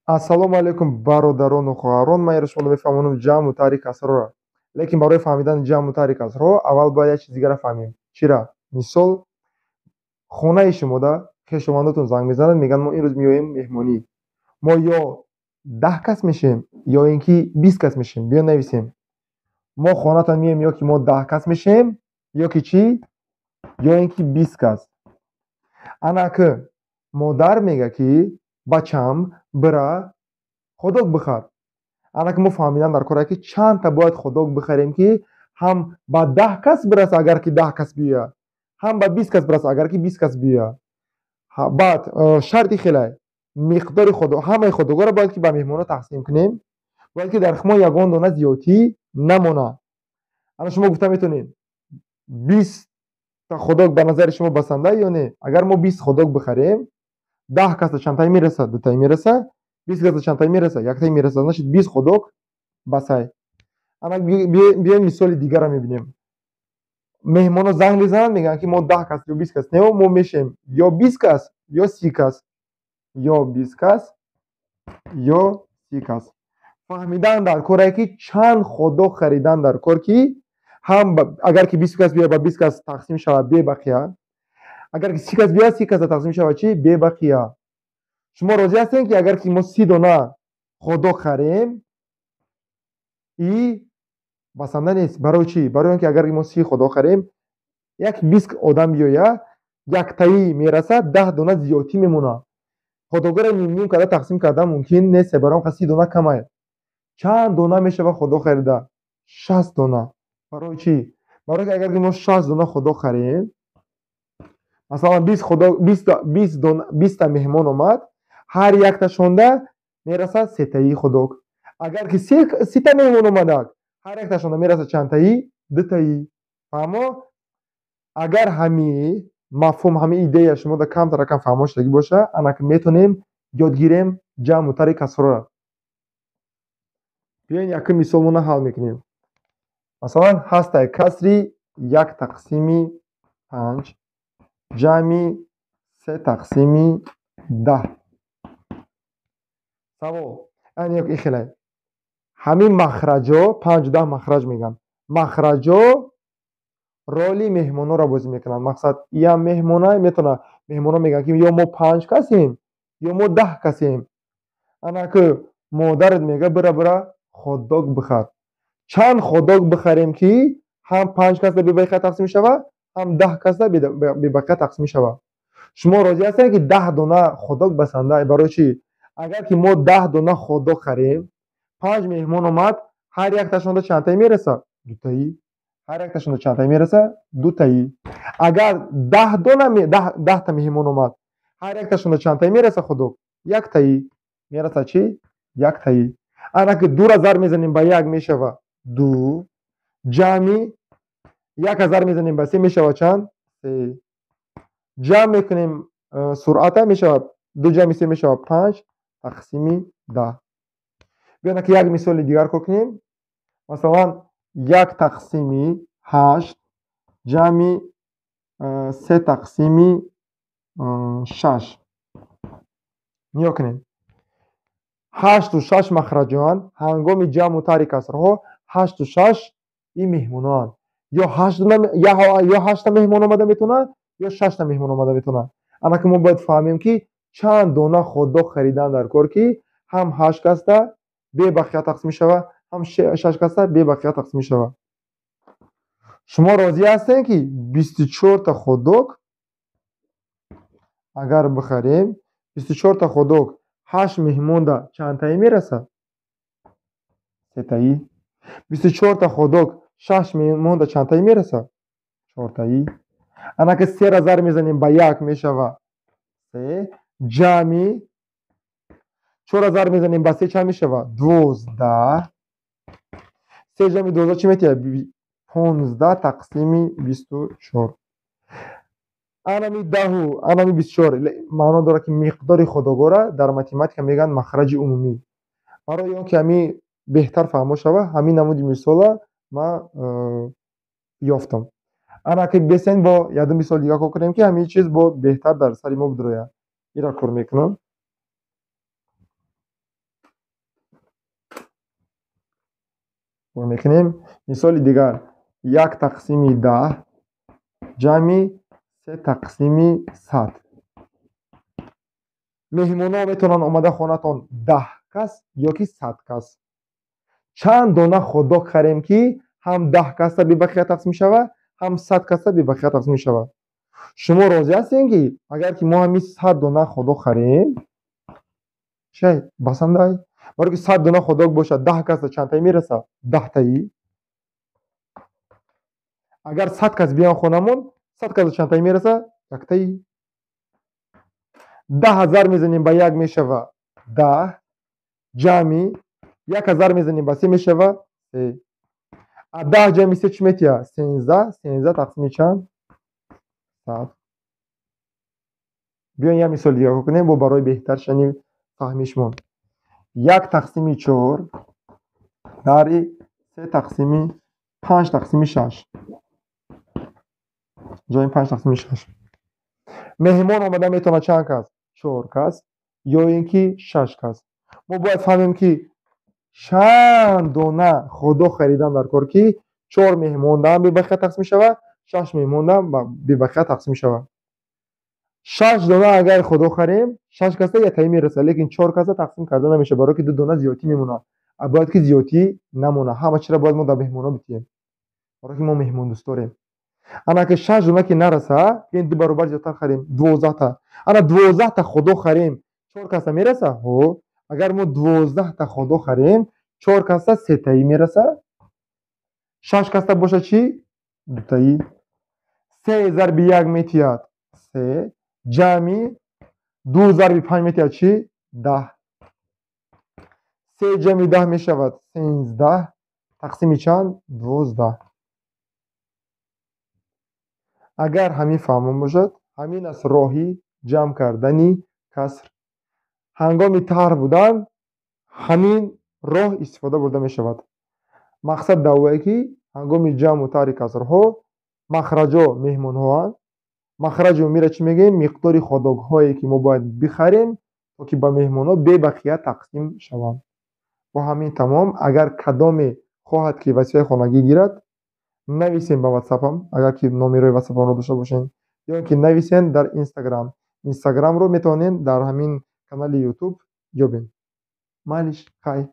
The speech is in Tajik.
Ассалому алайкум, бародарону хоҳарон. Ман инро шуморо мефаҳмонам ҷамъу тарҳи касрҳоро. Лекин барои фаҳмидани ҷамъу тарҳи касрҳо аввал бояд як чиз дигарро фаҳмем. Чира? Мисол, хонаи шумода хешовандотон занг мезананд, мегӯянд, мо имрӯз меоем меҳмонӣ. Мо ё 10 кас мешем, ё ин ки 20 кас мешем. Биё нависем. Мо хонатон меоем, ё ки мо 10 кас мешем, ё ки чӣ? Ё ин ки 20 кас. Анаки модар мега, ки бачам, бира, хот-дог бихар. Анаки мо фаҳмидан дар кор, ки чандта бояд хот-дог бихарем, ки ҳам ба 10 кас бираса, агар ки 10 кас биёяд, ҳам ба 20 кас бираса, агар ки 20 кас биёяд. Баъд шарти хелай миқдори ҳамаи хот-догҳоро бояд ки ба меҳмонҳо тақсим кунем, бояд ки дар мо ягон дона зиёдтӣ намонад. Ана шумо гуфта метавонед, 20-та хот-дог ба назари шумо басанда ё не? Агар мо 20 хот-дог бихарем, 10 каса чандтаи мераса? Дутаи мераса. 20 каса чандтаи мераса? Яктаи мераса. Значит, 20 хот-дог басай. Ана биёем, мисоли дигарро мебинем. Меҳмонҳо занг мезананд, мегӯянд, ки мо 10 кас ё 20 кас не, мо мешем ё 20 кас, ё 30 кас, ё 20 кас, ё 30 кас. Фаҳмидан дар коре, ки чанд хот-дог харидан дар кор, ки ҳам агар ки 20 кас биёяд, ба 20 кас тақсим шавад бебақия, агар ки 30 кас биёяд, 30 каса тақсим шавад чӣ? Бебақия. Шумо розӣ ҳастем, ки агар ки мо 30 дона хот-дог харем, и басанда нест? Барои чӣ? Барои он ки агар мо 30 хот-дог харем, як 20 одам биёяд, яктаи мерасад, 10 дона зиёдтӣ мемонад. Хот-догҳоро ним-ним карда тақсим кардан мумкин нест, барои он 30 дона камай. Чанд дона мешавад хот-дог харида? 60 дона. Барои чӣ? Барои ки агар мо 60 дона хот-дог харем, масалан, 20 хот-дог, 20-та меҳмон омад, ҳар якташонда мерасад сетаи хот-дог. Агар ки 30-та меҳмон омадак, ҳар якташонда мерасад чандтаи? Дутаи. Фаҳмо? Агар ҳами мафҳум, ҳами идея шумода камтаракам фаҳмо шудагӣ боша, анаки метавонем ёд гирем ҷамъу тарҳи касрҳоро. Биёем, якум мисолмона ҳал мекунем. Масалан, ҳастай касри як тақсими панҷ ҷамъи се тақсими 10. Савол ихелай: ҳамин махраҷо, панҷу 10 махраҷ мегӯянд, махраҷо роли меҳмонҳоро бозӣ мекунанд. Мақсад, иам меҳмона метавонад. Меҳмонҳо мегӯянд, ки ё мо панҷ касем, ё мо 10 касем. Анаки модарат мега, бира, бира, хот-дог бихар. Чанд хот-дог бихарем, ки ҳам панҷ касда бебақия тақсим шавад, ҳам 10 касда бебақия тақсим шавад? Шумо розӣ ҳастед, ки 10 дона хот-дог басанда? Барои чӣ? Агар ки мо 10 дона хот-дог харем, панҷ меҳмон омад, ҳар якташонда чандтаи мерасад? Дутаи. Ҳар якташонда чандтаи мерасад? Дутаи. Агар 10 дона, 10-та меҳмон омад, ҳар якташонда чандтаи мерасад хот-дог? Яктаи мерасад. Чӣ? Яктаи. Ана ки дура зарб мезанем ба як, мешавад ду, ҷамъи як зарб мезанем ба се, мешавад чанд? Се. Ҷамъ мекунем суръата, мешавад ду ҷамъи се, мешавад панҷ тақсими 10. Биёна ки як мисоли дигар кор кунем. Масалан, як тақсими ҳашт ҷамъи се тақсими шаш. Нигоҳ кунед, ҳашту шаш махраҷоанд. Ҳангоми ҷамъу тарҳи касрҳо ҳашту шаш ин меҳмоноанд. Ё ҳашта меҳмон омада метавонад, ё шашта меҳмон омада метавонад. Анаки мо бояд фаҳмем, ки чанд дона хот-дог харидан дар кор, ки ҳам ҳашт касда бебақия тақсим шавад, ҳам шаш касда бебақия тақсим шавад. Шумо розӣ ҳастем, ки 24-та хот-дог агар бихарем, 24-та хот-дог ҳашт меҳмонда чандтаи мерасад? Сетаи. 24-та хот-дог шаш меҳмонда чандтаи мерасад? Чортаи. Анаки сера зарб мезанем ба як, мешавад се, ҷамъи чора зарб мезанем ба се, чанд мешавад? 12. Се ҷамъи 12 чӣ метиҳад? 15 тақсими 24. Анами 10-у анами 24 маъно дорад, ки миқдори хот-догҳоро дар математика мегӯянд махраҷи умумӣ. Барои он ки ҳамин беҳтар фаҳмо шавад, ҳамин намуди мисола ман ёфтам. Ана ки бесен бо якду мисоли дигар кор кунем, ки ҳамин чиз бо беҳтар дар сари мо бидрояд. Ира кор мекунам. Кор мекунем. Мисоли дигар: як тақсими 10 ҷамъи се тақсими 100. Меҳмонҳо метавонанд омада хонатон 10 кас ё ки 100 кас. Чанд дона хот-дог харем, ки ҳам 10 каса бебақия тақсим шавад, ҳам 100 каса бебақия тақсим шавад? Шумо розӣ ҳастем, ки агар ки мо ҳамин 100 дона хот-дог харем, чай басандай? Барои ки 100 дона хот-дог бошад, 10 каса чандтаи мерасад? 10-таи. Агар 100 кас биён хонамон, 100 каса чандтаи мерасад? Яктаи. 10 000 мезанем ба як, мешава 10, ҷамъи 1000 мезанем ба се, мешава се. А 10 ҷамъи се чӣ метиҳад? 13. 13 тақсими чанд? 100. Биён, як мисоли дигар кунем бо барои беҳтар шудани фаҳмишмон. Як тақсими чор дари се тақсими панҷ тақсими шаш, ҷамъи панҷ тақсими шаш. Меҳмон омада метавонад чанд кас? Чор кас ё ин ки шаш кас. Мо бояд фаҳмем, ки чанд дона хот-дог харидан дар кор, ки чор меҳмондаам бебақия тақсим шавад, шаш меҳмондаам бебақия тақсим шавад. Шаш дона агар хот-дог харем, шаш каса яктаи мерасад, лекин чор каса тақсим карда намешавад, барое ки ду дона зиёдтӣ мемонад. А бояд ки зиёдтӣ намонад. Ҳама чиро бояд мо дар меҳмонҳо битиҳем, барое ки мо меҳмондӯст дорем. Ана ки шаш дона ки нараса, биён, ду баробар зиёдтар харем, 12-та. Ана 12-та хот-дог харем, чор каса мераса? Ҳо, агар мо 12-та хот-дог харем, чор каса сетаӣ мераса, шаш каса бошад чӣ? Дутаӣ. Се зарби як метиҳад се, ҷамъи ду зарби панҷ метиҳад чӣ? 10. Се ҷамъи 10 мешавад 13, тақсими чанд? 12. Агар ҳамин фаҳмон бошад, ҳамин аст роҳи ҷамъ кардани каср. Ҳангоми тарҳ будан ҳамин роҳ истифода бурда мешавад. Мақсад давое, ки ҳангоми ҷамъу тарҳи касрҳо махраҷо меҳмонҳоанд. Махраҷи умумиро чӣ мегӯем? Миқдори хот-догҳое, ки мо бояд бихарем, то ки ба меҳмонҳо бебақия тақсим шаванд. Бо ҳамин тамом. Агар кадоме хоҳад, ки вазифаи хонагӣ гирад, нависем ба ватсапам, агар ки номерои ватсапамро дошта бошем, ё ин ки нависен дар Инстаграм. Инстаграмро метавонед дар ҳамин канали Ютуб ёбед. Майлиш, хай.